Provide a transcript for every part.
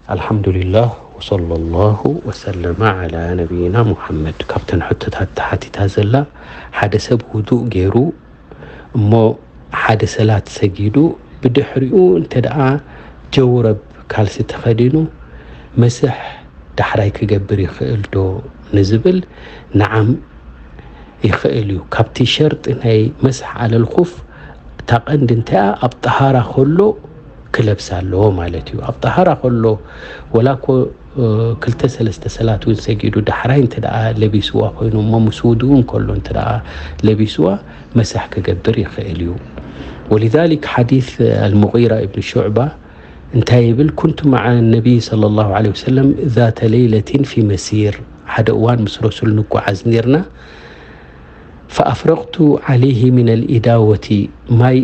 ኣልሓምዱሊላህ ወሰለላሁ ወሰለመ ዓላ ነቢይና ሙሓመድ። ካብተን ሕቶታት ተሓቲታ ዘላ፣ ሓደ ሰብ ውዱእ ገይሩ እሞ ሓደ ሰላት ሰጊዱ ብድሕሪኡ እንተ ደኣ ጀውረብ ካልሲ ተኸዲኑ መስሕ ዳሕራይ ክገብር ይኽእል ዶ ንዝብል፣ ነዓም ይኽእል እዩ። ካብቲ ሸርጢ ናይ መስሕ ኣለል ኹፍ እታ ቀንዲ እንታይ እያ? ኣብ ጠሃራ ከሎ ክለብሳ ኣለዎ ማለት እዩ። ኣብ ጠሃራ ከሎ ወላ እኮ ክልተ ሰለስተ ሰላት እውን ሰጊዱ ዳሕራይ እንተ ደኣ ለቢስዋ ኮይኑ እሞ ምስ ውድኡ እንከሎ እንተ ደኣ ለቢስዋ መስሕ ክገብር ይኽእል እዩ። ወሊዛሊክ ሓዲስ ኣልሙጊራ ኢብን ሹዕባ እንታይ ይብል? ኩንቱ መዓ ነቢይ ሰለላሁ ዐለይሂ ወሰለም ዛተ ለይለቲን ፊ መሲር፣ ሓደ እዋን ምስ ረሱል ንጓዓዝ ኔርና። ፈኣፍረቅቱ ዐለይሂ ሚነል ኢዳወቲ፣ ማይ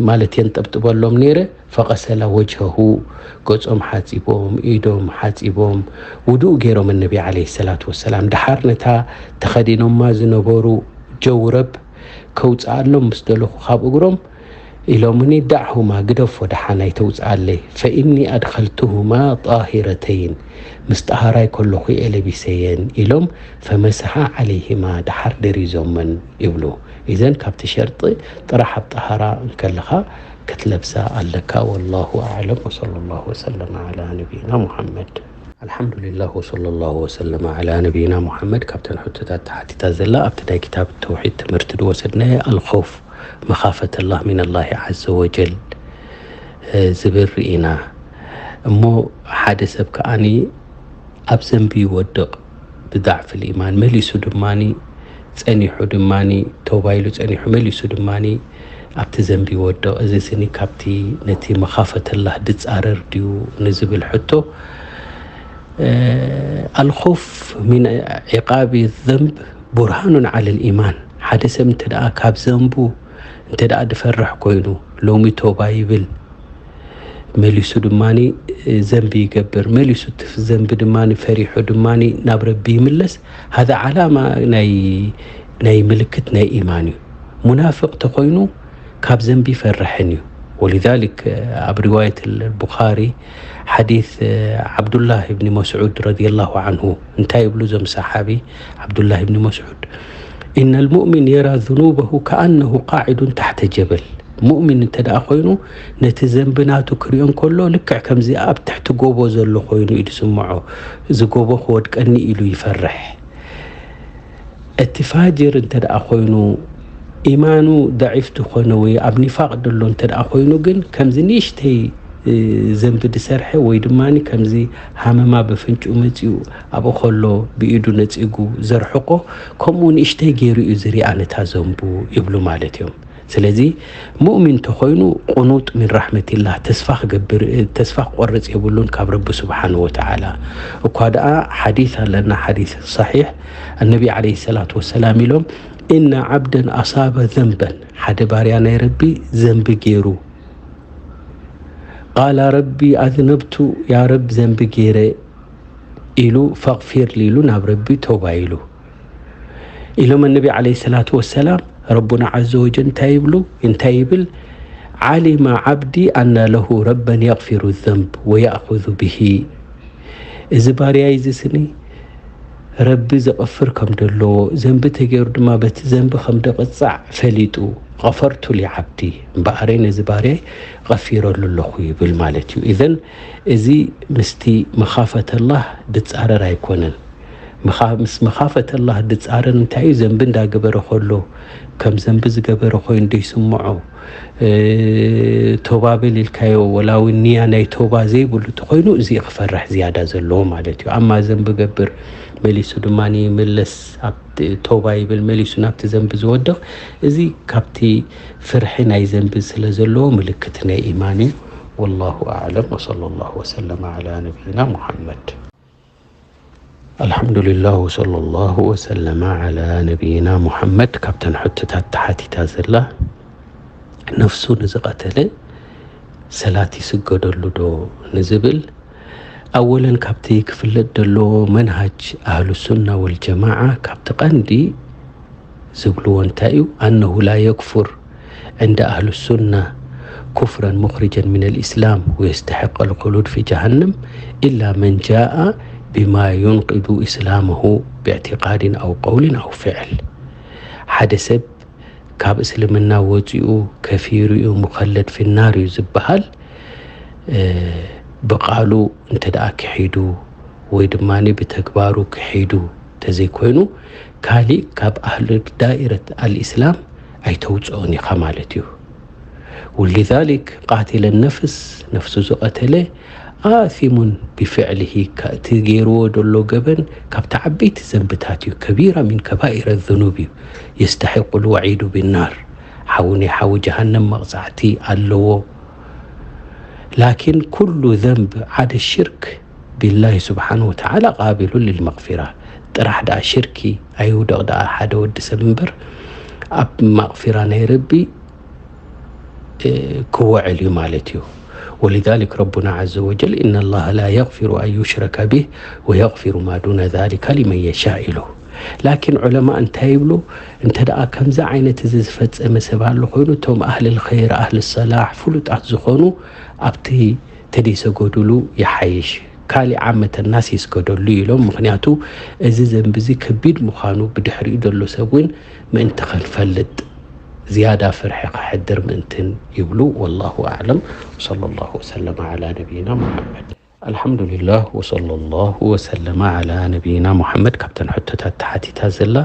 ማለት የንጠብጥበሎም ነይረ። ፈቀሰላ ወጅሀሁ፣ ገጾም ሓጺቦም፣ ኢዶም ሓጺቦም፣ ውዱእ ገይሮም ነቢ ዐለይሂ ሰላቱ ወሰላም። ደሓር ነታ ተኸዲኖማ ዝነበሩ ጀውረብ ከውጽኣሎም ምስ ደለኹ ካብ እግሮም ኢሎምኒ፣ ዳዕሁማ፣ ግደፎ ደሓን ኣይተውጽኣለይ፣ ፈኢኒ ኣድኸልቱሁማ ጣሂረተይን፣ ምስ ጠሃራይ ከለኹ እየ ለቢሰየን ኢሎም፣ ፈመሰሓ ዐለይሂማ፣ ደሓር ደሪዞመን ይብሉ። ኢዘን ካብቲ ሸርጢ ጥራሕ ኣብ ጠሃራ እንከለኻ ክትለብሳ ኣለካ። ወላሁ ኣዕለም ወሰለላሁ ወሰለመ ዓላ ነቢይና ሙሓመድ። ኣልሓምዱሊላህ ወሰለላሁ ወሰለመ ዓላ ነቢይና ሙሓመድ። ካብተን ሕቶታት ተሓቲታ ዘላ ኣብቲ ናይ ክታብ ተውሒድ ትምህርቲ ዝወሰድናዮ ኣልኸውፍ መኻፈተላህ ሚነላሂ ዐዘ ወጀል ዝብል ርኢና እሞ ሓደ ሰብ ከኣኒ ኣብ ዘንቢ ይወድቕ ብዳዕፍ ልኢማን መሊሱ ድማኒ ጸኒሑ ድማኒ ተውባ ኢሉ ጸኒሑ መሊሱ ድማኒ ኣብቲ ዘንቢ ይወድቕ። እዚ ስኒ ካብቲ ነቲ መኻፈተላህ ድጻረር ድዩ ንዝብል ሕቶ ኣልኾፍ ሚን ዒቃቢ ዘንብ ቡርሃኑን ዓለል ኢማን። ሓደ ሰብ እንተ ደኣ ካብ ዘንቡ እንተ ደኣ ድፈርሕ ኮይኑ ሎሚ ቶባ ይብል መሊሱ ድማኒ ዘንቢ ይገብር መሊሱ እቲ ዘንቢ ድማኒ ፈሪሑ ድማኒ ናብ ረቢ ይምለስ። ሃذا ዓላማ ናይ ናይ ምልክት ናይ ኢማን እዩ። ሙናፍቅ ተኮይኑ ካብ ዘንቢ ይፈርሕን እዩ። ወሊዛሊክ ኣብ ሪዋየት ቡኻሪ ሓዲስ ዓብዱላህ ብኒ መስዑድ ረዲየላሁ ዓንሁ እንታይ ይብሉ እዞም ሰሓቢ ዓብዱላህ ብኒ መስዑድ? ኢነ ልሙእሚን የራ ذኑበሁ ከኣነሁ ቃዒዱን ታሕተ ጀበል። ሙእሚን እንተ ደኣ ኮይኑ ነቲ ዘንቢ ናቱ ክሪኦ እንከሎ ልክዕ ከምዚ ኣብ ትሕቲ ጎቦ ዘሎ ኮይኑ እዩ ዝስምዖ። እዚ ጎቦ ክወድቀኒ ኢሉ ይፈርሕ። እቲ ፋጅር እንተ ደኣ ኮይኑ ኢማኑ ደዒፍ ዝኾነ ወይ ኣብ ኒፋቅ ደሎ እንተ ደኣ ኮይኑ ግን ከምዚ ንእሽተይ ዘንቢ ድሰርሐ ወይ ድማ ከምዚ ሃመማ በፍንጩ መፂኡ ኣብኡ ከሎ ብኢዱ ነፂጉ ዘርሕቆ ከምኡ ንእሽተይ ገይሩ እዩ ዝሪኣ ነታ ዘንቡ ይብሉ ማለት እዮም። ስለዚ ሙእሚን ተኾይኑ ቁኑጥ ሚን ራሕመቲላህ ተስፋ ክገብር ተስፋ ክቆርፅ የብሉን ካብ ረቢ ስብሓን ወተዓላ። እኳ ደኣ ሓዲስ ኣለና ሓዲስ ሰሒሕ ኣነቢ ዓለይሂ ሰላቱ ወሰላም ኢሎም፣ ኢነ ዓብደን ኣሳበ ዘንበን ሓደ ባርያ ናይ ረቢ ዘንቢ ገይሩ ቃላ ረቢ ኣዝነብቱ ያ ረብ ዘንቢ ገይረ ኢሉ ፈቕፊር ሊሉ ናብ ረቢ ተውባ ኢሉ ኢሎም ኣነቢ ዓለይሂ ሰላቱ ወሰላም። ረቡና ዓዘ ወጀል እንታይ ይብሉ እንታይ ይብል? ዓሊማ ዓብዲ ኣና ለሁ ረበን የቕፊሩ ዘንብ ወየእኹዙ ብሂ። እዚ ባርያይ እዚ ስኒ ረቢ ዘቕፍር ከም ደለዎ ዘንቢ ተገይሩ ድማ በቲ ዘንቢ ከም ደቕጻዕ ፈሊጡ ቀፈርቱ ሊዓብዲ እምበኣረይ ነዚ ባርያይ ቐፊረሉ ኣለኹ ይብል ማለት እዩ። ኢዘን እዚ ምስቲ መኻፈተላህ ድጻረር ኣይኮነን። ምስ መኻፈተላህ ድጻረር እንታይ እዩ? ዘንቢ እንዳገበረ ከሎ ከም ዘንቢ ዝገበረ ኮይኑ ዶ ይስምዖ? ቶባ በል ኢልካዮ ወላ እውን ንያ ናይ ቶባ ዘይብሉ ተኮይኑ እዚ ክፈርሕ ዝያዳ ዘለዎ ማለት እዩ። ኣማ ዘንቢ ገብር መሊሱ ድማ ይምለስ ቶባ ይብል መሊሱ ናብቲ ዘንቢ ዝወድቕ እዚ ካብቲ ፍርሒ ናይ ዘንቢ ስለ ዘለዎ ምልክት ናይ ኢማን እዩ። ወላሁ ኣዕለም ወሰለላሁ ወሰለመ ዓላ ነቢይና ሙሓመድ። ኣልሓምዱሊላህ ወሰለላሁ ወሰለመ ዓላ ነቢይና ሙሓመድ። ካብተን ሕቶታት ተሓቲታ ዘላ ነፍሱ ንዝቐተለ ሰላት ይስገደሉ ዶ ንዝብል ኣወለን ካብቲ ክፍለጥ ደለዎ መንሃጅ ኣህሉ ሱና ወልጀማዓ ካብቲ ቀንዲ ዝብልዎ እንታይ እዩ? ኣነሁ ላ የክፉር ዕንደ ኣህሉ ሱና كفرا مخرجا من الإسلام ويستحق الخلود في جهنم إلا من جاء بما ينقض إسلامه باعتقاد أو قول أو فعل. ሓደ ሰብ ካብ እስልምና ወፂኡ ከፊሩ እዩ፣ ሙኸለድ ፊናር እዩ ዝበሃል። ብቃሉ እንተ ደኣ ክሒዱ ወይ ድማ ብተግባሩ ክሒዱ ተዘይኮይኑ፣ ካሊእ ካብ ኣህሉ ዳኢረት ኣልእስላም ኣይተውፅኦን ኢኻ ማለት እዩ። ولذلك قاتل النفس، ነፍሱ ዝቐተለ፣ ኣሲሙን ቢፍዕልሂ፣ እቲ ገይርዎ ዘሎ ገበን ካብቲ ዓበይቲ ዘንብታት እዩ። ከቢራ ሚን ከባኢረ ዙኑብ እዩ። የስተሒቁ ልወዒዱ ቢናር፣ ሓዊ ናይ ሓዊ ጀሃነም መቕፃዕቲ ኣለዎ። ላኪን ኩሉ ዘንብ ዓደ ሽርክ ቢላሂ ስብሓን ወተዓላ ቃቢሉ ልልመቕፊራ። ጥራሕ ደኣ ሽርኪ ኣይውደቕ ደኣ ሓደ ወዲ ሰብ እምበር ኣብ መቕፊራ ናይ ረቢ ክውዕል እዩ ማለት እዩ። ولذلك ربنا عز وجل إن الله لا يغفر أن يشرك به ويغفر ما دون ذلك لمن يشاء ኢሉ። ላኪን ዑለማ እንታይ ይብሉ? እንተ ደኣ ከምዚ ዓይነት እዚ ዝፈጸመ ሰብ ኣሎ ኮይኑ፣ እቶም ኣህልል ኸይር፣ ኣህል ሰላሕ፣ ፍሉጣት ዝኾኑ ኣብቲ ተደይሰገዱሉ ይሓይሽ። ካሊእ ዓመተ ናስ ይስገደሉ ኢሎም። ምኽንያቱ እዚ ዘንቢ እዚ ከቢድ ምዃኑ ብድሕሪኡ ዘሎ ሰብ እውን ምእንቲ ኸንፈልጥ ዝያዳ ፍርሒ ኸሕድር ምእንትን ይብሉ። ወላሁ ኣዕለም። ወሰለ ላሁ ወሰለመ ዓላ ነቢይና ሙሓመድ። ኣልሓምዱሊላህ ወሰለ ላሁ ወሰለመ ዓላ ነቢይና ሙሓመድ። ካብተን ሕቶታት ተሓቲታ ዘላ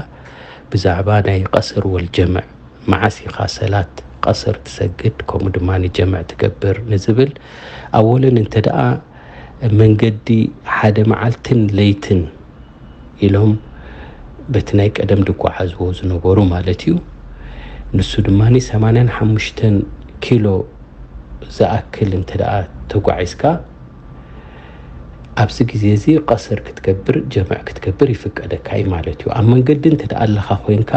ብዛዕባ ናይ ቀስር ወልጀምዕ፣ መዓስ ኢኻ ሰላት ቀስር ትሰግድ ከምኡ ድማ ጀምዕ ትገብር ንዝብል፣ ኣወለን እንተ ደኣ መንገዲ ሓደ መዓልትን ለይትን ኢሎም በቲ ናይ ቀደም ዝጓዓዝዎ ዝነበሩ ማለት እዩ። ንሱ ድማ ሰማንያን ሓሙሽተን ኪሎ ዝኣክል እንተ ደኣ ተጓዒዝካ፣ ኣብዚ ግዜ እዚ ቀስር ክትገብር፣ ጀምዕ ክትገብር ይፍቀደካ እዩ ማለት እዩ። ኣብ መንገዲ እንተ ደኣ ኣለኻ ኮይንካ፣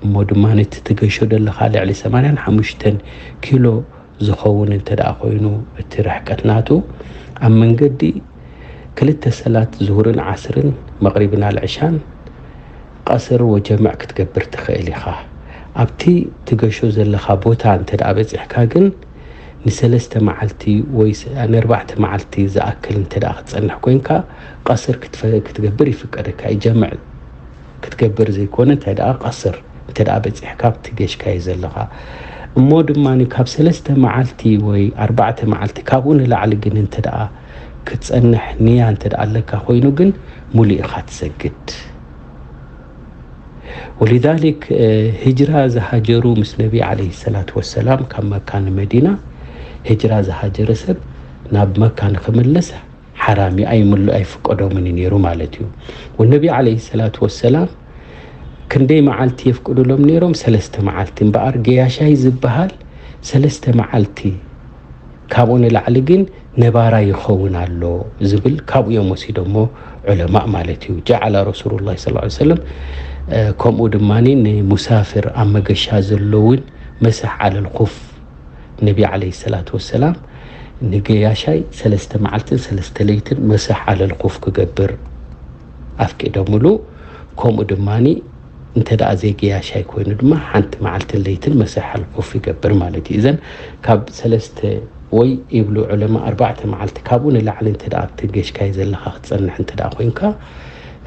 እሞ ድማ ነቲ ትገሾ ዘለኻ ልዕሊ ሰማንያን ሓሙሽተን ኪሎ ዝኸውን እንተ ደኣ ኮይኑ፣ እቲ ርሕቀት ናቱ፣ ኣብ መንገዲ ክልተ ሰላት ዙሁርን ዓስርን፣ መቕሪብን ኣልዕሻን፣ ቀስር ወጀምዕ ክትገብር ትኽእል ኢኻ። ኣብቲ ትገሾ ዘለኻ ቦታ እንተ ደኣ በጺሕካ ግን፣ ንሰለስተ መዓልቲ ወይ ስ-፣ ንኣርባዕተ መዓልቲ ዝኣክል እንተ ደኣ ክትጸንሕ ኮይንካ፣ ቀስር ክትፈ-፣ ክትገብር ይፍቀደካ እዩ። ጀምዕ ክትገብር ዘይኮነ፣ እንታይ ደኣ ቀስር እንተ ደኣ በጺሕካ ኣብቲ ገሽካዮ ዘለኻ። እሞ ድማ ካብ ሰለስተ መዓልቲ ወይ ኣርባዕተ መዓልቲ ካብኡ ንላዕሊ ግን እንተ ደኣ ክትጸንሕ ንያ እንተ ደኣ ኣለካ ኮይኑ ግን፣ ሙሉእ ኢኻ ትሰግድ። ወሊዛሊክ፣ እ፣ ሂጅራ ዝሃጀሩ ምስ ነቢ ዓለይሂ ሰላቱ ወሰላም ካብ መካ ንመዲና፣ ሂጅራ ዝሃጀረ ሰብ ናብ መካ ንኽምለስ ሓራም እዩ፣ ኣይምሉ-፣ ኣይፍቀዶምን እዩ ነይሩ ማለት እዩ። ወነቢ ዓለይሂ ሰላቱ ወሰላም ክንደይ መዓልቲ የፍቅዱሎም ነይሮም? ሰለስተ መዓልቲ። እምበኣር ገያሻይ ዝበሃል ሰለስተ መዓልቲ፣ ካብኡ ንላዕሊ ግን ነባራይ ይኸውን ኣሎ ዝብል ካብኡ እዮም ወሲዶሞ ዑለማእ ማለት እዩ። ጀዓለ ረሱሉላህ ሰለላሁ ዐለይሂ ወሰለም፣ እ፣ ከምኡ ድማ ንሙሳፍር ኣብ መገሻ ዘሎ እውን መስሕ ዓለል ኹፍ ነቢ ዓለይሂ ሰላቱ ወሰላም ንገያሻይ ሰለስተ መዓልትን ሰለስተ ለይትን መስሕ ዓለል ኹፍ ክገብር ኣፍቂዶምሉ። ከምኡ ድማ እንተ ደኣ ዘይገያሻይ ኮይኑ ድማ ሓንቲ መዓልትን ለይትን መስሕ ዓለል ኹፍ ይገብር ማለት እዩ። እዘን ካብ ሰለስተ ወይ ይብሉ ዑለማ ኣርባዕተ መዓልቲ ካብኡ ንላዕሊ እንተ ደኣ ኣብቲ ገሽካይ ዘለኻ ክትጸንሕ እንተ ደኣ ኮይንካ፣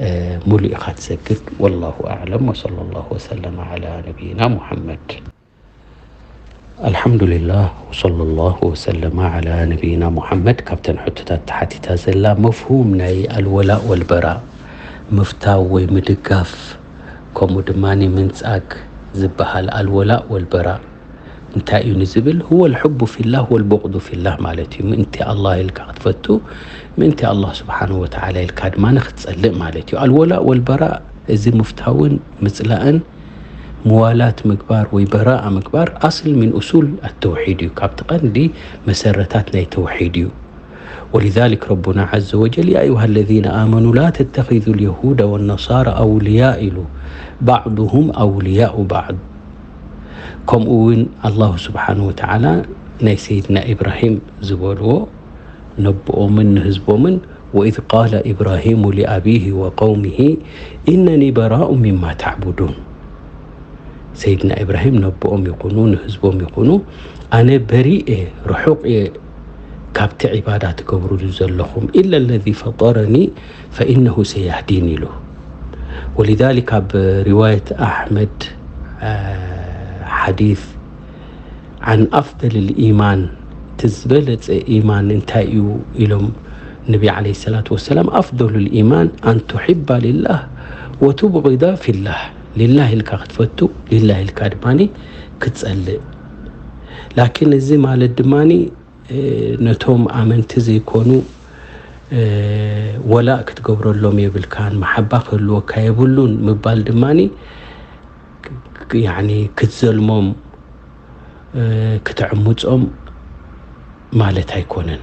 እ፣ ሙሉእ ኢኻ ትሰግድ። ወላሁ ኣዕለም ወሰለላሁ ወሰለመ ዓላ ነቢይና ሙሐመድ። ኣልሓምዱሊላህ ወሰለላሁ ወሰለመ ዓላ ነቢይና ሙሐመድ። ካብተን ሕቶታት ተሓቲታ ዘላ መፍሁም ናይ ኣልወላእ ወልበራእ፣ ምፍታው ወይ ምድጋፍ፣ ከምኡ ድማ ምንጻግ ዝበሃል ኣልወላእ ወልበራእ እንታይ እዩ ንዝብል፣ ሁወ ልሕቡ ፊላህ ወልቡቕዱ ፊላህ ማለት እዩ። ምእንቲ ኣላህ ኢልካ ክትፈቱ፣ ምእንቲ ኣላህ ስብሓነሁ ወተዓላ ኢልካ ድማ ንክትጸልእ ማለት እዩ። ኣልወላእ ወልበራእ፣ እዚ ምፍታውን ምጽላእን ምዋላት ምግባር ወይ በራኣ ምግባር ኣስል ሚን ኡሱል ኣተውሒድ እዩ። ካብቲ ቀንዲ መሰረታት ናይ ተውሒድ እዩ። ولذلك ربنا عز وجل يا أيها الذين آمنوا لا تتخذوا اليهود والنصارى أولياء ኢሉ፣ بعضهم أولياء بعض። ከምኡ እውን ኣላሁ ስብሓን ወተዓላ ናይ ሰይድና ኢብራሂም ዝበልዎ ነብኦምን ንህዝቦምን وإذ قال إبراهيم لأبيه وقومه إنني براء مما تعبدون። ሰይድና ኢብራሂም ነቦኦም ይኹኑ ንህዝቦም ይኹኑ ኣነ በሪእ እየ፣ ርሑቕ እየ ካብቲ ዒባዳ ትገብሩሉ ዘለኹም፣ ኢላ ለዚ ፈጠረኒ ፈኢነሁ ሰያህዲን ኢሉ። ወሊዛሊክ ኣብ ሪዋየት ኣሕመድ ሓዲስ ዓን ኣፍደል ልኢማን፣ እቲ ዝበለፀ ኢማን እንታይ እዩ ኢሎም ነቢ ዓለይሂ ሰላቱ ወሰላም፣ ኣፍደሉ ልኢማን ኣን ቱሒባ ሊላህ ወቱብቂዳ ፊላህ፣ ሊላህ ኢልካ ክትፈቱ፣ ሊላህ ኢልካ ድማ ክትፀልእ። ላኪን እዚ ማለት ድማ ነቶም ኣመንቲ ዘይኮኑ ወላእ ክትገብረሎም የብልካን፣ መሓባ ክህልወካ የብሉን ምባል ድማ ክትዘልሞም ክትዕምፆም ማለት ኣይኮነን።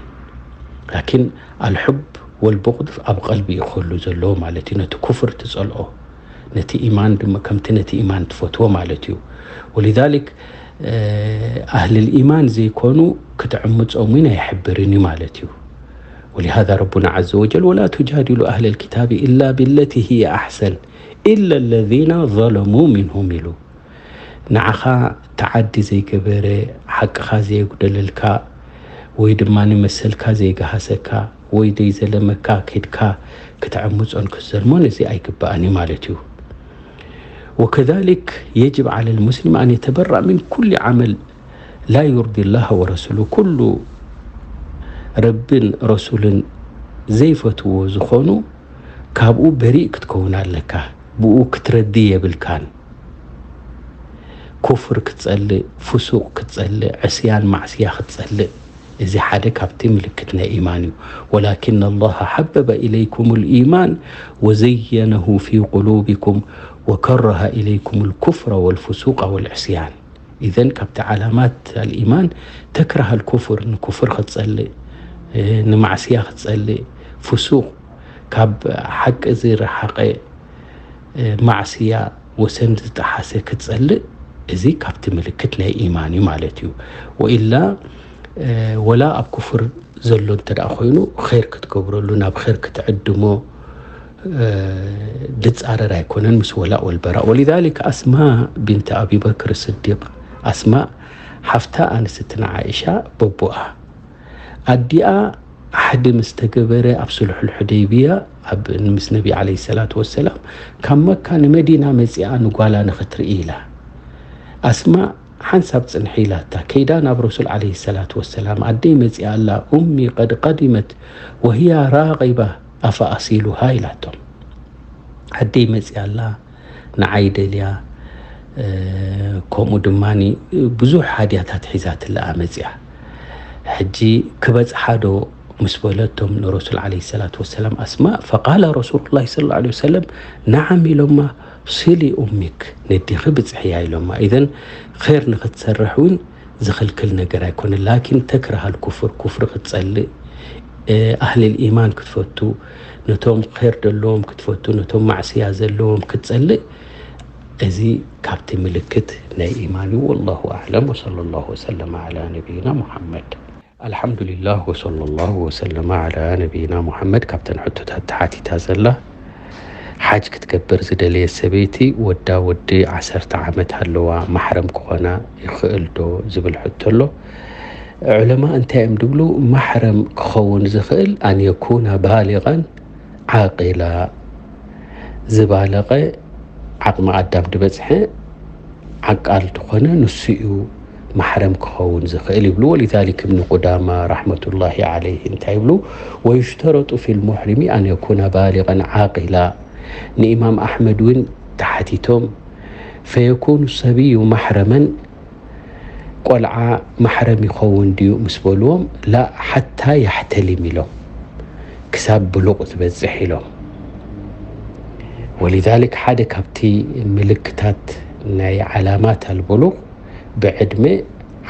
ላኪን ኣልሑብ ወልቡቕድ ኣብ ቀልቢ እዩ ክህሉ ዘለዎ ማለት እዩ። ነቲ ኩፍር ትጸልኦ፣ ነቲ ኢማን ድማ ከምቲ ነቲ ኢማን ትፈትዎ ማለት እዩ። ወሊዛሊክ ኣህልል ኢማን ዘይኮኑ ክትዕምጾም እውን ኣይሕብርን እዩ ማለት እዩ። ወሊሃዛ ረቡና ዓዘ ወጀል ወላ ቱጃዲሉ ኣህለል ኪታቢ ኢላ ቢለቲ ህየ ኣሕሰን ኢላ ለዚና ዘለሙ ሚንሁም ኢሉ። ንዓኻ ተዓዲ ዘይገበረ፣ ሓቅኻ ዘየጉደለልካ፣ ወይ ድማ ንመሰልካ ዘይገሃሰካ ወይ ዘይዘለመካ ኬድካ ክትዕምጾን ክትዘልሞን እዚ ኣይግባእን እዩ ማለት እዩ። ወከዛሊክ የጅብ ዓለ ልሙስሊም ኣን የተበራእ ምን ኩሉ ዓመል ላ ዩርዲ ላህ ወረሱሉ፣ ኩሉ ረብን ረሱልን ዘይፈትዎ ዝኾኑ ካብኡ በሪእ ክትከውን ኣለካ። ብኡ ክትረዲ የብልካን። ኩፍር ክትጸልእ፣ ፍሱቕ ክትጸልእ፣ ዕስያን ማዕስያ ክትጸልእ፣ እዚ ሓደ ካብቲ ምልክት ናይ ኢማን እዩ። ወላኪን ኣላህ ሓበበ ኢለይኩም ልኢማን ወዘየነሁ ፊ ቁሉቢኩም ወከረሀ ኢለይኩም ልኩፍረ ወልፍሱቀ ወልዕስያን። ኢዘን ካብቲ ዓላማት ኣልኢማን ተክረህ ኣልኩፍር፣ ንኩፍር ክትጸልእ፣ ንማዕስያ ክትጸልእ፣ ፍሱቕ፣ ካብ ሓቂ ዝረሓቐ ማዕስያ ወሰን ዝጠሓሰ ክትጸልእ፣ እዚ ካብቲ ምልክት ናይ ኢማን እዩ ማለት እዩ። ወኢላ ወላ ኣብ ኩፍር ዘሎ እንተ ደኣ ኮይኑ ኸይር ክትገብረሉ፣ ናብ ኸይር ክትዕድሞ ድጻረር ኣይኮነን ምስ ወላእ ወልበራእ። ወሊዛሊክ ኣስማ ቢንት ኣቢበክር ስዲቅ፣ ኣስማ ሓፍታ ኣንስትና ዓኢሻ በቦኣ ኣዲኣ ዓህዲ ምስ ተገበረ ኣብ ስሉሑል ሑደይብያ ኣብ ምስ ነቢ ዓለይሂ ሰላቱ ወሰላም ካብ መካ ንመዲና መጺኣ ንጓላ ንኽትርኢ ኢላ። ኣስማ ሓንሳብ ጽንሒ ኢላታ ከይዳ ናብ ረሱል ዓለይሂ ሰላቱ ወሰላም ኣደይ መጺኣ ኣላ ኡሚ ቀድ ቀዲመት ወህያ ራቂባ ኣፈ ኣሲሉሃ ኢላቶም። ኣደይ መጺኣ ኣላ ንዓይ ደልያ ከምኡ ድማ ብዙሕ ሃድያታት ሒዛትለኣ መፅያ። ሕጂ ክበፅሓ ዶ ምስ በለቶም ንረሱል ዓለይሂ ሰላቱ ወሰላም ኣስማእ፣ ፈቃለ ረሱሉላሂ ሰለላሁ ዐለይሂ ወሰለም፣ ነዓም ኢሎማ፣ ስሊ ኡሚክ፣ ነዲኺ ብፅሕያ ኢሎማ። ኢዘን ኸይር ንኽትሰርሕ እውን ዝኽልክል ነገር ኣይኮነን። ላኪን ተክረሃል ኩፍር፣ ኩፍሪ ክትፀልእ፣ ኣህልል ኢማን ክትፈቱ፣ ነቶም ኸይር ዘለዎም ክትፈቱ፣ ነቶም ማዕስያ ዘለዎም ክትፀልእ፣ እዚ ካብቲ ምልክት ናይ ኢማን እዩ። ወላሁ ኣዕለም። ወሰለላሁ ወሰለመ ዓላ ነቢይና ሙሓመድ። ኣልሓምዱሊላህ ወሰለላሁ ወሰለመ ዓላ ነቢይና ሙሓመድ። ካብተን ሕቶታት ተሓቲታ ዘላ፣ ሓጅ ክትገብር ዝደለየት ሰበይቲ ወዳ ወዲ ዓሰርተ ዓመት ኣለዋ፣ ማሕረም ክኾና ይኽእል ዶ ዝብል ሕቶ ኣሎ። ዑለማ እንታይ እዮም ድብሉ? ማሕረም ክኸውን ዝኽእል ኣን የኩነ ባሊቐን ዓቂላ፣ ዝባለቐ ዓቕሚ ኣዳም ዝበፅሐ ዓቃል ዝኾነ ንሱ እዩ ማሕረም ክኸውን ዝኽእል ይብሉ። ወሊዛሊክ እብኒ ቁዳማ ረሕመቱላሂ ዓለይህ እንታይ ይብሉ? ወዩሽተረጡ ፊል ሙሕሪሚ ኣን የኩነ ባሊቐን ዓቂላ። ንኢማም ኣሕመድ እውን ተሓቲቶም፣ ፈየኩኑ ሰብዩ ማሕረመን፣ ቆልዓ ማሕረም ይኸውን ድዩ ምስ በልዎም፣ ላ ሓታ ያሕተሊም ኢሎም፣ ክሳብ ብሉቕ ዝበፅሕ ኢሎም። ወሊዛሊክ ሓደ ካብቲ ምልክታት ናይ ዓላማት ኣልቡሉቕ ብዕድመ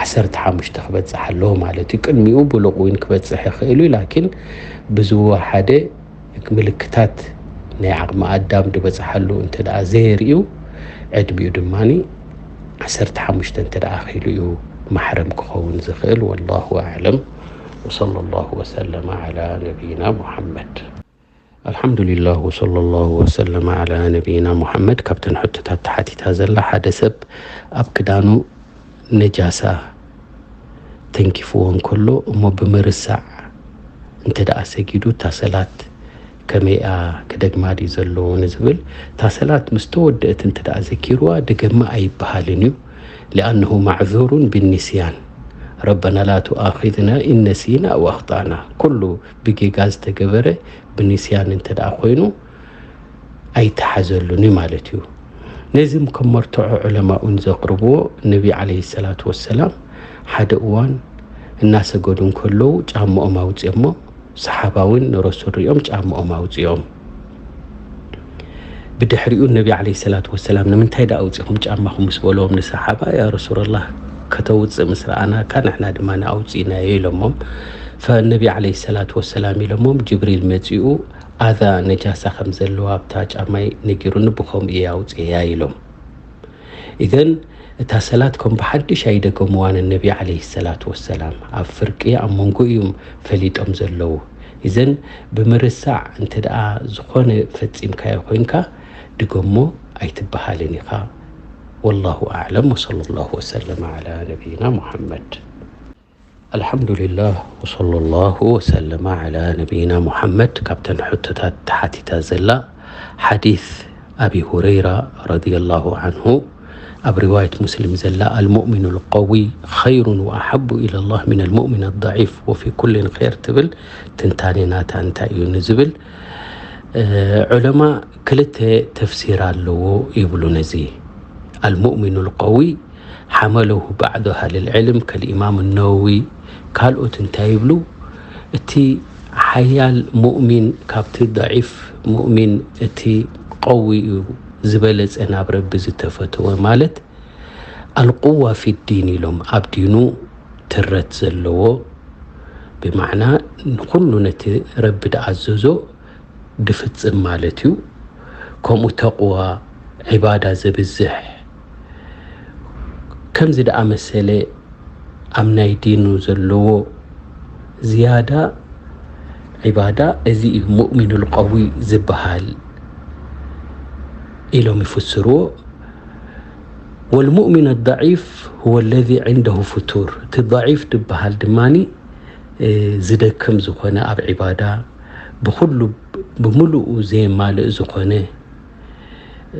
ዓሰርተ ሓሙሽተ ክበፅሕ ኣለዎ ማለት እዩ። ቅድሚኡ ብሉቕ እውን ክበፅሕ ይኽእል እዩ፣ ላኪን ብዝወሓደ ምልክታት ናይ ዓቕሚ ኣዳም ዝበፅሓሉ እንተ ደኣ ዘየርእዩ፣ ዕድሚኡ ድማ ዓሰርተ ሓሙሽተ እንተ ደኣ ኣኺሉ እዩ ማሕረም ክኸውን ዝኽእል። ወላሁ ኣዕለም። ወሰለላሁ ወሰለመ ዓላ ነቢይና ሙሓመድ። ኣልሓምዱሊላህ ወሰለላሁ ወሰለመ ዓላ ነቢይና ሙሓመድ። ካብተን ሕቶታት ተሓቲታ ዘላ፣ ሓደ ሰብ ኣብ ክዳኑ ነጃሳ ተንኪፍዎ እንከሎ እሞ ብምርሳዕ እንተ ደኣ ሰጊዱ፣ እታ ሰላት ከመይኣ ክደግማ ድዩ ዘለዎ ንዝብል፣ እታ ሰላት ምስ ተወደአት እንተ ደኣ ዘኪርዋ ድገማ ኣይበሃልን እዩ። ሊኣነሁ ማዕዙሩን ብኒስያን። ረበና ላ ቱኣኺዝና ኢን ነሲና ኣው ኣኽጣእና። ኩሉ ብጌጋ ዝተገበረ ብኒስያን እንተ ደኣ ኮይኑ ኣይተሓዘሉን እዩ ማለት እዩ። ነዚም ከም መርትዖ ዑለማኡን ዘቕርብዎ፣ ነቢ ዓለይሂ ሰላቱ ወሰላም ሓደ እዋን እናሰገዱ እንከለዉ ጫምኦም ኣውፅኦሞ፣ ሰሓባ እውን ንረሱል ሪኦም ጫምኦም ኣውፅኦም። ብድሕሪኡ ነቢ ዓለይሂ ሰላቱ ወሰላም፣ "ንምንታይ ደኣ ኣውፂኹም ጫማኹም?" ምስ በልዎም ንሰሓባ፣ "ያ ረሱላላህ፣ ከተውፅእ ምስ ረኣናካ ንሕና ድማ ኣውፂእናዮ" ኢሎሞም። ፈነቢ ዓለይሂ ሰላቱ ወሰላም ኢሎሞም፣ "ጅብሪል መፂኡ ኣዛ ነጃሳ ከም ዘለዋ ኣብታ ጫማይ ነጊሩኒ፣ ብኸምኡ እየ ኣውፅኤያ" ኢሎም። ኢዘን እታ ሰላት ከም ብሓድሽ ኣይደገምዋን ነቢ ዓለይሂ ሰላቱ ወሰላም። ኣብ ፍርቂ ኣብ መንጎ እዮም ፈሊጦም ዘለዉ። ኢዘን ብምርሳዕ እንተ ደኣ ዝኾነ ፈጺምካዮ ኮይንካ፣ ድገሞ ኣይትበሃልን ኢኻ። ወላሁ ኣዕለም ወሰለላሁ ወሰለመ ዓላ ነቢይና ሙሓመድ። ኣልሓምዱሊላህ ወሰለላሁ ወሰለመ ዓላ ነቢይና ሙሓመድ። ካብተን ሕቶታት ተሓቲታ ዘላ ሓዲስ ኣቢ ሁረይራ ረዲየላሁ ዓንሁ ኣብ ሪዋየት ሙስሊም ዘላ፣ "ኣልሙእሚኑ ልቀዊ ኸይሩን ወኣሓቡ ኢለላህ ሚነል ሙእሚን ኣዳዒፍ ወፊ ኩሊን ኸይር" ትብል ትንታኔ ናታ እንታይ እዩ ንዝብል፣ እ፣ ዑለማ ክልተ ተፍሲር ኣለዎ ይብሉ ነዚ። ኣልሙእሚኑ ልቀዊ ሓመለሁ ባዕዱ ኣህልል ዕልም ከልኢማም ነወዊ፣ ካልኦት እንታይ ይብሉ? እቲ ሓያል ሙእሚን ካብቲ ደዒፍ ሙእሚን እቲ ቀዊ እዩ ዝበለጸ፣ ናብ ረቢ ዝተፈተወ፣ ማለት ኣልቁዋ ፊ ዲን ኢሎም፣ ኣብ ዲኑ ትረት ዘለዎ፣ ብማዕና ንኹሉ ነቲ ረቢ ድኣዘዞ ድፍጽም ማለት እዩ። ከምኡ ተቕዋ፣ ዒባዳ ዘብዝሕ፣ ከምዚ ደኣመሰለ ኣብ ናይ ዲኑ ዘለዎ ዝያዳ ዒባዳ፣ እዚ እዩ ሙእሚኑል ቀዊ ዝበሃል ኢሎም ይፍስርዎ። ወልሙእሚን ኣዳዒፍ ሁወ ለዚ ዒንደሁ ፍቱር፣ እቲ ዳዒፍ ዝበሃል ድማኒ፣ እ፣ ዝደክም ዝኾነ፣ ኣብ ዒባዳ ብኹሉ ብምሉኡ ዘየማልእ ዝኾነ፣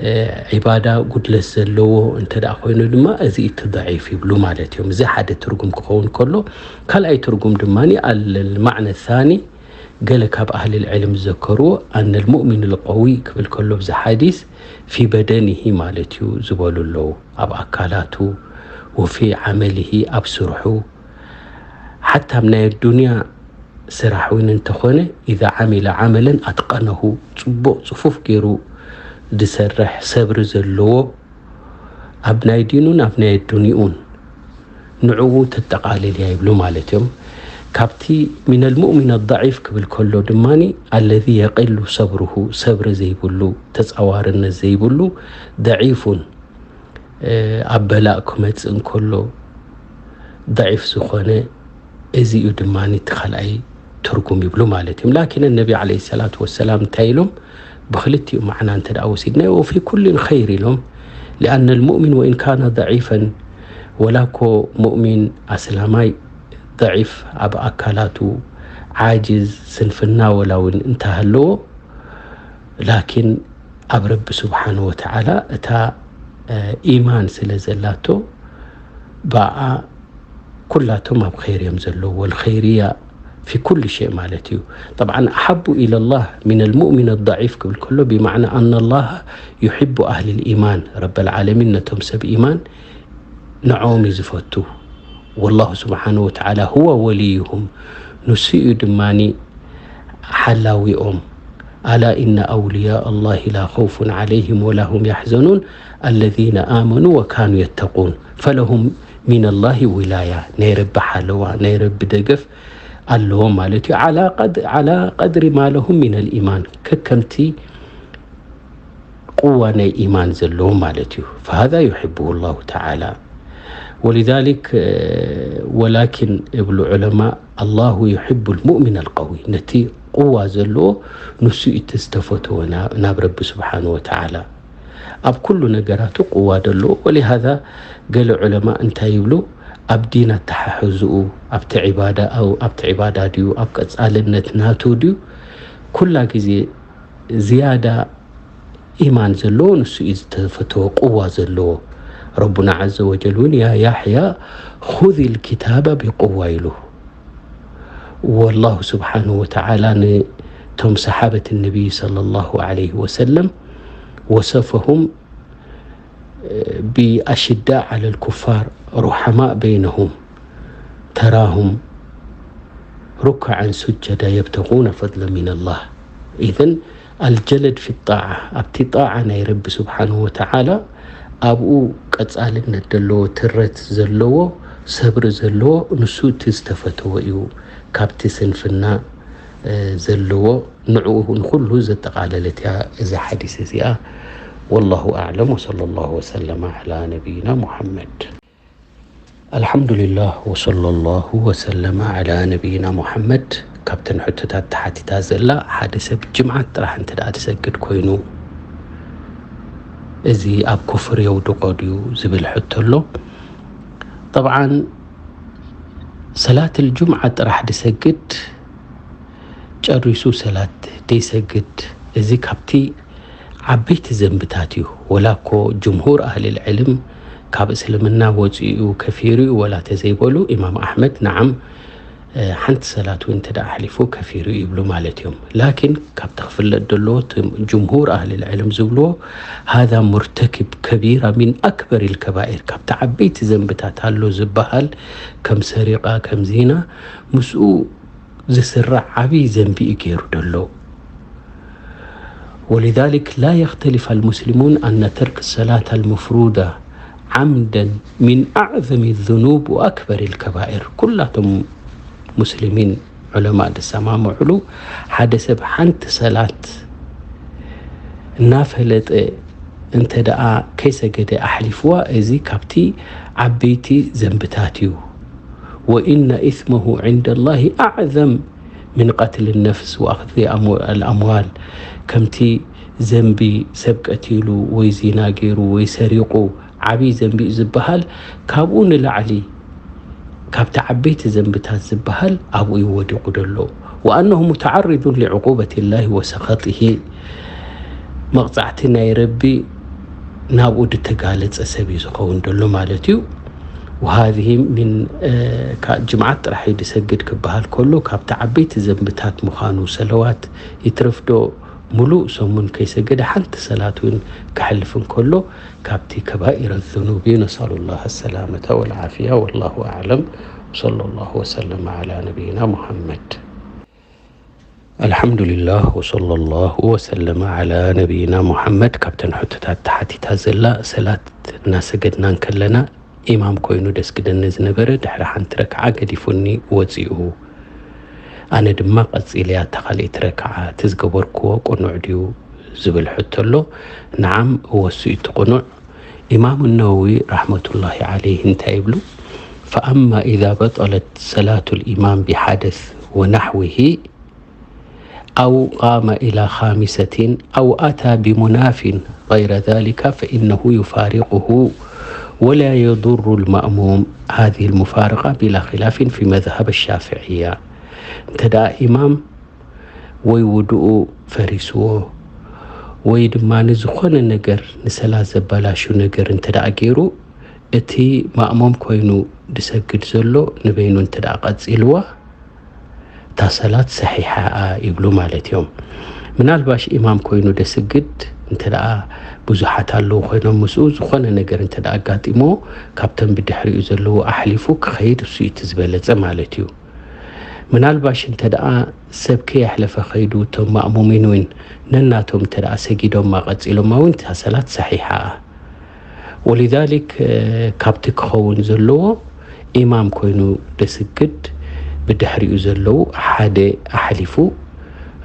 እ፣ ዒባዳ ጉድለት ዘለዎ እንተ ደኣ ኮይኑ ድማ፣ እዚ እቲ ደዒፍ ይብሉ ማለት እዮም። እዚ ሓደ ትርጉም ክኸውን ከሎ፣ ካልኣይ ትርጉም ድማኒ፣ ኣል-፣ ኣልማዕነ ሳኒ፣ ገለ ካብ ኣህልል ዕልም ዝዘከርዎ፣ ኣነል ሙእሚን ልቀዊ ክብል ከሎ፣ ብዚ ሓዲስ፣ ፊ በደኒሂ ማለት እዩ ዝበሉ ኣለዉ። ኣብ ኣካላቱ፣ ወፊ ዓመሊሂ፣ ኣብ ስርሑ፣ ሓታ ኣብ ናይ ኣዱንያ ስራሕ እውን እንተኾነ፣ ኢዛ ዓሚለ ዓመለን ኣትቀነሁ፣ ጽቡቕ ጽፉፍ ገይሩ ዝሰርሕ፣ ሰብሪ ዘለዎ፣ ኣብ ናይ ዲኑን ኣብ ናይ ኣዱንይኡን ንዕኡ ተጠቓልል እያ ይብሉ ማለት እዮም። ካብቲ ሚነል ሙእሚን ኣዳዒፍ ክብል ከሎ ድማኒ፣ ኣለዚ የቂሉ ሰብሩሁ፣ ሰብሪ ዘይብሉ፣ ተጻዋርነት ዘይብሉ፣ ደዒፉን፣ እ፣ ኣብ በላእ ክመጽእ እንከሎ ደዒፍ ዝኾነ፣ እዚ እዩ ድማ እቲ ካልኣይ ትርጉም ይብሉ ማለት እዮም። ላኪን ነቢ ዓለይሂ ሰላቱ ወሰላም እንታይ ኢሎም? ብክልቲኡ ማዕና እንተ ደኣ ወሲድናዮ፣ "ወፊ ኩሊን ኸይር" ኢሎም። ሊኣነ ልሙእሚን ወኢን ካነ ደዒፈን፣ ወላ እኮ ሙእሚን ኣስላማይ ደዒፍ፣ ኣብ ኣካላቱ ዓጅዝ፣ ስንፍና ወላ እውን እንተሃለዎ፣ ላኪን ኣብ ረቢ ስብሓነ ወተዓላ እታ፣ እ፣ ኢማን ስለ ዘላቶ፣ ብኣ ኩላቶም ኣብ ኸይር እዮም ዘለዉ። ወልኸይርያ ፊ ኩል ሸይ ማለት እዩ። ጠብዓን፣ ኣሓቡ ኢለላህ ሚነል ሙእሚን ኣዳዒፍ ክብል ከሎ፣ ብማዕና ኣነላህ ዩሕቡ ኣህሊል ኢማን፣ ረበል ዓለሚን ነቶም ሰብ ኢማን ንዕኦም እዩ ዝፈቱ። ወላሁ ስብሓነ ወተዓላ ሁወ ወልዩሁም፣ ንሱ እዩ ድማኒ ሓላዊኦም። ኣላ ኢነ ኣውልያ ኣላሂ ላ ኸውፉን ዓለይሂም ወላ ሁም ያሕዘኑን ኣለዚነ ኣመኑ ወካኑ የተቁን ፈለሁም ሚነላሂ ዊላያ። ናይ ረቢ ሓለዋ፣ ናይ ረቢ ደገፍ ኣለዎም ማለት እዩ። ዓላ ቀድ-፣ ዓላ ቀድሪ ማ ለሁም ሚነል ኢማን፣ ከከምቲ ቅዋ ናይ ኢማን ዘለዎም ማለት እዩ። ፈሃዛ ዩሕብሁ ላሁ ተዓላ። ወሊዛሊክ፣ እ፣ ወላኪን እብሉ ዑለማ፣ ኣላሁ ዩሕቡ ልሙእሚን ኣልቀዊ፣ ነቲ ቁዋ ዘለዎ፣ ንሱ እዩ እቲ ዝተፈተወ ናብ ረቢ ስብሓን ወተዓላ። ኣብ ኩሉ ነገራቱ ቁዋ ዘለዎ። ወሊሃዛ ገለ ዑለማ እንታይ ይብሉ? ኣብ ዲን ኣተሓሕዝኡ፣ ኣብቲ ዒባዳ ድዩ፣ ኣብ ቀፃልነት ናቱ ድዩ፣ ኩላ ግዜ ዝያዳ ኢማን ዘለዎ ንሱ እዩ ዝተፈተወ፣ ቁዋ ዘለዎ። ረቡና ዓዘ ወጀል እውን ያ ያሕያ ኹዚ ልኪታበ ቢቁዋ ኢሉ። ወላሁ ስብሓንሁ ወተዓላ ንቶም ሰሓበት ነቢይ ሰለላሁ ዓለይሂ ወሰለም ወሰፈሁም ብኣሽዳእ ዓለ ልኩፋር ሩሓማእ በይነሁም ተራሁም ሩክዓን ሱጀዳ የብተጉነ ፈድለ ሚነላህ። ኢዘን ኣልጀለድ ፊ ጣዓ፣ ኣብቲ ጣዓ ናይ ረቢ ስብሓንሁ ወተዓላ ኣብኡ ቀፃልነት ዘለዎ፣ ትረት ዘለዎ፣ ሰብሪ ዘለዎ፣ ንሱ እቲ ዝተፈተወ እዩ ካብቲ ስንፍና ዘለዎ። ንዕኡ ንኹሉ ዘጠቓለለት እያ እዛ ሓዲስ እዚኣ። ወላሁ ኣዕለም ወሰለ ላሁ ወሰለመ ዓላ ነቢይና ሙሓመድ። ኣልሓምዱሊላህ ወሰለ ላሁ ወሰለመ ዓላ ነቢይና ሙሓመድ። ካብተን ሕቶታት ተሓቲታ ዘላ፣ ሓደ ሰብ ጅምዓት ጥራሕ እንተ ደኣ ትሰግድ ኮይኑ እዚ ኣብ ኩፍር የውድቆ ድዩ ዝብል ሕቶ ኣሎ። ጠብዓን ሰላት ልጁምዓ ጥራሕ ድሰግድ ጨሪሱ ሰላት ደይሰግድ፣ እዚ ካብቲ ዓበይቲ ዘንብታት እዩ። ወላ እኮ ጅምሁር ኣህልል ዕልም ካብ እስልምና ወፂኡ ከፊሩ እዩ ወላ ተዘይበሉ፣ ኢማም ኣሕመድ ነዓም፣ ሓንቲ ሰላት እውን እንተ ኣሕሊፉ ከፊሩ ይብሉ ማለት እዮም። ላኪን ካብቲ ክፍለጥ ዘለዎ፣ ጅምሁር ኣህልል ዕልም ዝብልዎ ሃዛ ሙርተኪብ ከቢራ ሚን ኣክበር ልከባኢር፣ ካብቲ ዓበይቲ ዘንብታት ኣሎ ዝበሃል ከም ሰሪቃ፣ ከም ዚና፣ ምስኡ ዝስራዕ ዓብዪ ዘንቢ እዩ ገይሩ ዘሎ። ولذلك لا يختلف المسلمون أن ترك الصلاة المفروضة عمدا من أعظم الذنوب وأكبر الكبائر። ኩላቶም ሙስሊሚን ዑለማ ዝሰማምዕሉ፣ ሓደ ሰብ ሓንቲ ሰላት እናፈለጠ እንተ ደኣ ከይሰገደ ኣሕሊፍዋ፣ እዚ ካብቲ ዓበይቲ ዘንብታት እዩ። وإن إثمه عند الله أعظم من قتل النفس وأخذ الأموال። ከምቲ ዘንቢ ሰብ ቀቲሉ ወይ ዚና ገይሩ ወይ ሰሪቑ ዓብዪ ዘንቢ እዩ ዝበሃል፣ ካብኡ ንላዕሊ ካብቲ ዓበይቲ ዘንብታት ዝበሃል ኣብኡ እዩ ወዲቑ ዘሎ። وأنه متعرض لعقوبة الله وسخطه። መቕጻዕቲ ናይ ረቢ ናብኡ ድተጋለጸ ሰብ እዩ ዝኸውን ዘሎ ማለት እዩ። وهذه من ጅምዓት ጥራሕ እዩ ድሰግድ ክበሃል ከሎ ካብቲ ዓበይቲ ዘንብታት ምዃኑ፣ ሰለዋት ይትረፍዶ ሙሉእ ሰሙን ከይሰገደ ሓንቲ ሰላት እውን ክሕልፍ እንከሎ ካብቲ ከባኢረ ዙኑብ እዩ። ነስኣሉ ላህ ሰላመተ ወልዓፍያ። ወላሁ ኣዕለም። ወሰለ ላሁ ወሰለመ ዓላ ነቢይና ሙሓመድ። ኣልሓምዱሊላህ ወሰለ ላሁ ወሰለመ ዓላ ነቢይና ሙሓመድ። ካብተን ሕቶታት ተሓቲታ ዘላ፣ ሰላት እናሰገድና እንከለና ኢማም ኮይኑ ደስግደኒ ዝነበረ ድሕሪ ሓንቲ ረክዓ ገዲፉኒ ወፂኡ። ኣነ ድማ ቀፂለ ኣታ ካልኣይቲ ረክዓ እቲ ዝገበርክዎ ቅኑዕ ድዩ ዝብል ሕቶ ኣሎ። ነዓም እወሱ እቲ ቅኑዕ። ኢማም ነወዊ ረሕመቱላሂ ዓለይህ እንታይ ይብሉ? فأما إذا بطلت صلاة الإمام بحدث ونحوه أو قام إلى خامسة أو أتى بمناف غير ذلك فإنه يفارقه ولا يضر المأموم هذه المفارقة بلا خلاف في مذهب الشافعية. እንተ ደኣ ኢማም ወይ ውዱኡ ፈሪስዎ ወይ ድማ ንዝኾነ ነገር ንሰላት ዘበላሹ ነገር እንተ ደኣ ገይሩ፣ እቲ ማእሙም ኮይኑ ድሰግድ ዘሎ ንበይኑ እንተ ደኣ ቀጺልዋ፣ እታ ሰላት ሰሒሓ እያ ይብሉ ማለት እዮም። ምናልባሽ ኢማም ኮይኑ ደስግድ እንተ ደኣ ብዙሓት ኣለዉ ኮይኖም ምስኡ ዝኾነ ነገር እንተ ደኣ ኣጋጢሞ፣ ካብተን ብድሕሪኡ ዘለዉ ኣሕሊፉ ክኸይድ እሱ እዩ እቲ ዝበለጸ ማለት እዩ። ምናልባሽ እንተ ደኣ ሰብ ከየሕለፈ ከይዱ እቶም ማእሙሚን እውን ነናቶም እንተ ደኣ ሰጊዶማ ቀጺሎማ እውን እታ ሰላት ሰሒሓ እያ። ወሊዛሊክ፣ እ፣ ካብቲ ክኸውን ዘለዎ ኢማም ኮይኑ ደስግድ ብድሕሪኡ ዘለዉ ሓደ ኣሕሊፉ፣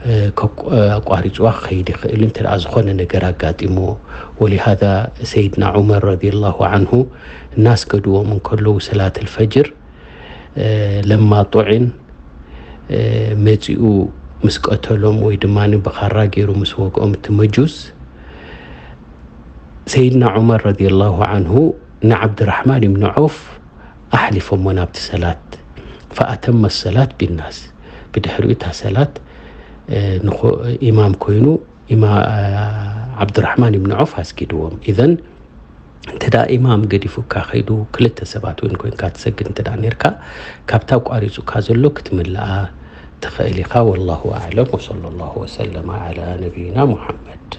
እ፣ ከቋ-፣ ኣቋሪጽዋ ክኸይድ ይኽእል እንተ ደኣ ዝኾነ ነገር ኣጋጢምዎ። ወሊሃዛ ሰይድና ዑመር ረዲየላሁ ዓንሁ እናስገድዎም እንከለዉ ሰላት ኣልፈጅር፣ እ፣ ለማ ጡዒን፣ እ፣ መጺኡ ምስ ቀተሎም ወይ ድማ ብኻራ ገይሩ ምስ ወግኦም እቲ መጁስ፣ ሰይድና ዑመር ረዲየላሁ ዓንሁ ንዓብድራሕማን ኢብኑ ዐውፍ ኣሕሊፎሞ ናብቲ ሰላት። ፈኣተመ ሰላት ቢናስ፣ ብድሕሪኡ እታ ሰላት ኢማም ኮይኑ ኢማ ዓብድራሕማን ኢብኑ ዐውፍ ኣስጊድዎም። ኢዘን እንተ ደኣ ኢማም ገዲፉካ ከይዱ ክልተ ሰባት እውን ኮይንካ ትሰግድ እንተ ደኣ ነርካ፣ ካብታ ኣቋሪጹካ ዘሎ ክትምልኣ ትኽእል ኢኻ። ወላሁ ኣዕለም ወሰለላሁ ወሰለመ ዓላ ነቢይና ሙሓመድ።